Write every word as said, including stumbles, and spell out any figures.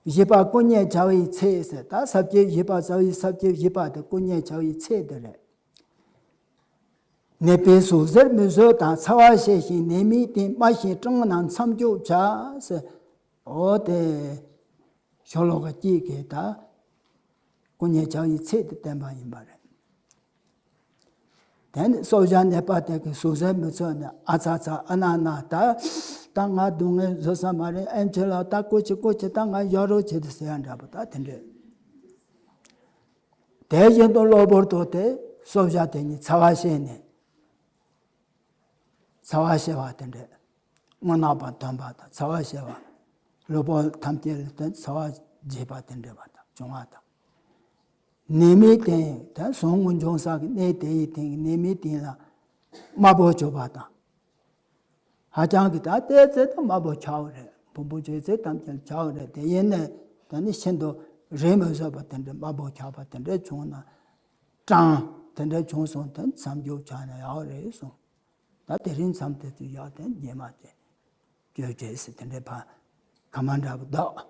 བཞི་པ་སྐུ་མཉེ་བྱ་བའི་ཚེ་ཟེར། ད་ས་བཅད་བཞི་པ་རྩ་བའི་ས་བཅད་བཞི་པ་དེ་སྐུ་མཉེ་བྱ་བའི་ཚེ་དེ་རེད། ནད་པའི་ཟུག་གཟེར་མི་བཟོད་དང་། ཚ་བ་བཤལ་ཞིང་ནད་མེད་བསྟེན། སྨྲ་ཞིང་སྐྲག་ན་མཚམས་འཇོག་བྱ་ཟེར། འོ་དེ་ཤོ་ལོ་ཀ་གཅིག་གིས་ད་སྐུ་མཉེ་བྱ་བའི་ཚེ་དེ་བསྟན་པ་ཡིན་པ་རེད། དེ་ནས་གསོ་བྱ་ནད་པ་དེ་གི་ཟུག་གཟེར་མི་བཟོད་ནས། ཨ་ཚ་ཚ། ཨ་ན་ན། ད་ད་ང་སྡུག་བསྔལ་བཟོད་ས་མ་རེད། ཨེམ་ཆི་ལགས། ད་སྐུ་མཁྱེན་སྐུ་མཁྱེན། ད་ང་ཡོད་རོགས་བྱེད་དེ་ཟེར་ཡ་འདྲ་པོ་ད་དེ་འདྲས། དེ་བཞིན་དུ་གློ་བུར་དུ་དེ་གསོ་བྱ་དེ་ཉིད་ཚ་བ་བཤལ་ནས། ཚ་བ་བཤལ་བ་དེ་འདྲས། རྔུལ་ནག་པ་ཐོན་པ་དང་། ཚ་བ་བཤལ་བ། གློ་བུར་ཐམས་ཅད་ལ་དེ་ཚ་བ་རྒྱས་པ་དེ་འདྲས་པ་དང་བྱུང་བ་དང་། ནད་མེད་བསྟེན། དེ་ཟུག་རྔུ་འབྱུང་ས་གི་གནས་དེ་ཡི་སྟེང་གི་ནད་མེད་བསྟེན་ལ་དམའ་འབེབས་བྱེད་པ་དང་། ཧ་ཅང་གི་ད་ལྟའི་ཚེ་ད་དམའ་འབེབས་བྱའོ་རེད། ཕུང་པོ་ཆོས་ཚེ་ཐམས་ཅད་བྱའོ་རེད། དེ་ཡིན་ནས་ད་ནི་ཤིན་ཏུ་རེ་མི་བཟོད་པ་དེ་འདྲ་དམའ་འབེབས་བྱས་པ་དེ་འདྲ་བྱུང་ན། སྐྲག་དེ་འདྲ་བྱུང་སོང་། དེ་མཚམས་འཇོག་བྱས་ན་ཡག་རེད་གསུངས། ད་དེ་རིང་མཚམས་དེ་ཚོ་ཡག་དེ་རྗེས་མ་དེ་བཅོས་བྱས་ཟེར་དེ་འདྲའི་ཕ་ཁ་མ་འདྲ་བོ་འདུག